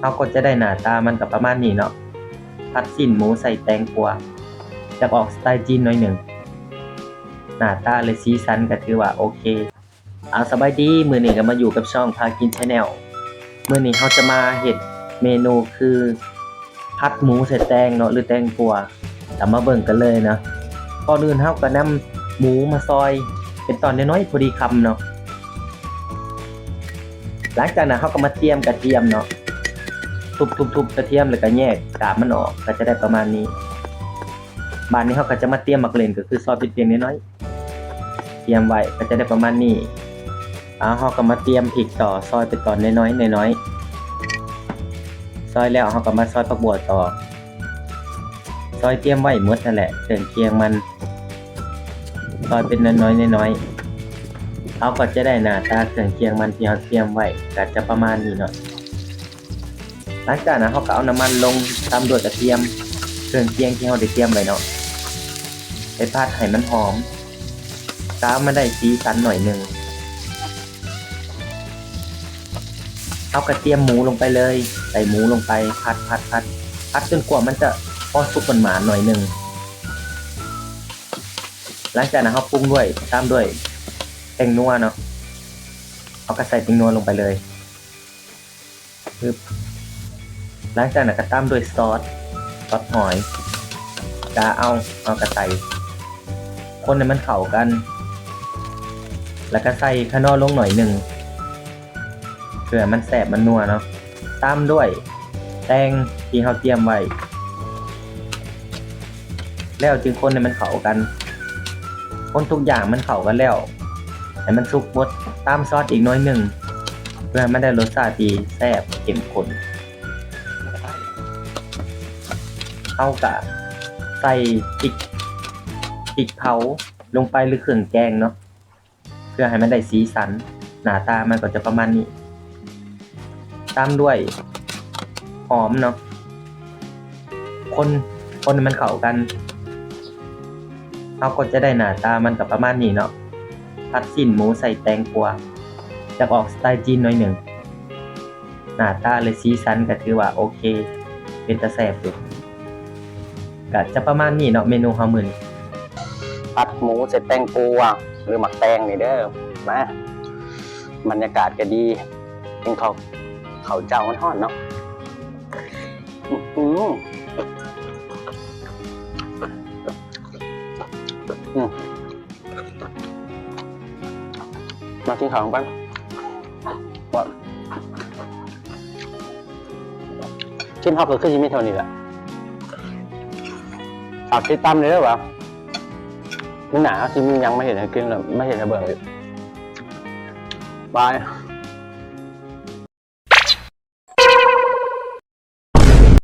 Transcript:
ເຮົາກໍຈະໄດ້ໜ້າຕາມັນກໍປະມານນີ້ເນາະ, ຜັດຊີ້ນໝູໃສ່ແຕງກວາ, ຢາກອອກສະໄຕຈີນໜ້ອຍໜຶ່ງ. ໜ້າຕາ ແລະ ສີສັນກໍຖືວ່າໂອເຄ. ອາ ສະບາຍດີ, ມື້ນີ້ກໍມາຢູ່ກັບຊ່ອງພາກິນ Channel. ມື້ນີ້ເຮົາຈະມາເຮັດເມນູຄື ຜັດໝູໃສ່ແຕງເນາະ ຫຼື ແຕງກວາ. ກໍມາເບິ່ງກັນເລີຍເນາະ. ກ່ອນອື່ນເຮົາກໍນຳໝູມາຊອຍເປັນຕອນນ້ອຍໆ ພໍດີຄຳເນາະ. ຫຼັງຈາກນັ້ນເຮົາກໍມາຕຽມກະທຽມເນາະ, ທຸບໆໆກະທຽມ ແລ້ວກໍແຍກກາບມັນອອກ ກໍຈະໄດ້ປະມານນີ້. ບາດນີ້ເຮົາກໍຈະມາຕຽມໝາກເລັ່ນ ກໍຄືຊອຍເປັນພຽງນ້ອຍໆ ຕຽມໄວ້ ກໍຈະໄດ້ປະມານນີ້. ເອົາ ເຮົາກໍມາຕຽມພິກຕໍ່, ຊອຍເປັນຕອນນ້ອຍໆ ນ້ອຍໆ. ຊອຍແລ້ວເຮົາກໍມາຊອຍຜັກບົວຕໍ່. ຊອຍຕຽມໄວ້ໝົດຫັ້ນແຫຼະ ເຄື່ອງຄຽງມັນ, ຊອຍເປັນນ້ອຍໆ ນ້ອຍໆ. ເຮົາກໍຈະໄດ້ໜ້າຕາເຄື່ອງຄຽງມັນທີ່ເຮົາຕຽມໄວ້ ກໍຈະປະມານນີ້ເນາະ. ຫຼັງຈາກນັ້ນເຮົາກໍເອົານ້ຳມັນລົງ ຕາມດ້ວຍກະທຽມ, ເຄື່ອງຄຽງທີ່ເຮົາໄດ້ຕຽມໄວ້ເນາະ, ໄປຜັດໃຫ້ມັນຫອມ, ກະໃຫ້ມັນໄດ້ສີສັນໜ້ອຍໜຶ່ງ. ເຮົາກໍຕຽມໝູລົງໄປເລີຍ, ໃສ່ໝູລົງໄປ ຜັດໆໆ ຜັດຈົນກວ່າມັນຈະພໍສຸກໝານໆໜ້ອຍໜຶ່ງ. ຫຼັງຈາກນັ້ນເຮົາປຸງດ້ວຍ ຕາມດ້ວຍແປ້ງນົວເນາະ, ເຮົາກໍໃສ່ແປ້ງນົວລົງໄປເລີຍ. ປຶບ ຫຼັງຈາກນັ້ນກໍຕາມດ້ວຍຊອດ ຊອດຫອຍ ກະເອົາ ເອົາກະໃສ່ ຄົນໃຫ້ມັນເຂົ້າກັນ ແລ້ວກໍໃສ່ຂະໜໍລົງໜ້ອຍໜຶ່ງ ເພື່ອມັນແຊບມັນນົວເນາະ, ຕາມດ້ວຍແຕງທີ່ເຮົາຕຽມໄວ້. ແລ້ວຈຶ່ງຄົນໃຫ້ມັນເຂົ້າກັນ, ຄົນທຸກຢ່າງມັນເຂົ້າກັນແລ້ວ ໃຫ້ມັນສຸກໝົດ, ຕາມຊອດອີກໜ້ອຍໜຶ່ງ ເພື່ອໃຫ້ມັນໄດ້ລົດຊາດທີ່ແຊບເຂັ້ມຂຸ້ນ. ເຮົາກະໃສ່ພິກ ພິກເຜົາລົງໄປ ຫຼື ເຄື່ອງແກງເນາະ. ເພື່ອໃຫ້ມັນໄດ້ສີສັນ, ໜ້າຕາມັນກໍຈະປະມານນີ້, ຕາມດ້ວຍຫອມເນາະ, ຄົນ ຄົນໃຫ້ມັນເຂົ້າກັນ, ເຮົາກໍຈະໄດ້ໜ້າຕາມັນກໍປະມານນີ້ເນາະ, ຜັດຊີ້ນໝູໃສ່ແຕງກວາ, ຢາກອອກສະໄຕຈີນໜ້ອຍໜຶ່ງ. ໜ້າຕາ ແລະ ສີສັນກໍຖືວ່າໂອເຄ ເປັນຕາແຊບຢູ່. ກະຈະປະມານນີ້ເນາະ ເມນູເຮົາມື້ນີ້, ຜັດໝູໃສ່ແຕງກວາ ຫຼື ໝາກແຕງນີ້ເດີ. ມາ ບັນຍາກາດກໍດີ, ກິນເຂົ້າ ເຂົ້າເຈົ້າຮ້ອນໆເນາະ. ອື ອື ມາກິນເຂົ້ານຳກັນ. ວ່າ ຄລິບເຮົາກໍຄືຊິມີເທົ່ານີ້ແຫຼະ, ຝາກຕິດຕາມເດີວ່າມື້ໜ້າເຮົາຊິມີຫຍັງມາເຮັດໃຫ້ກິນ ມາເຮັດໃຫ້ເບິ່ງອີກ. ບາຍ.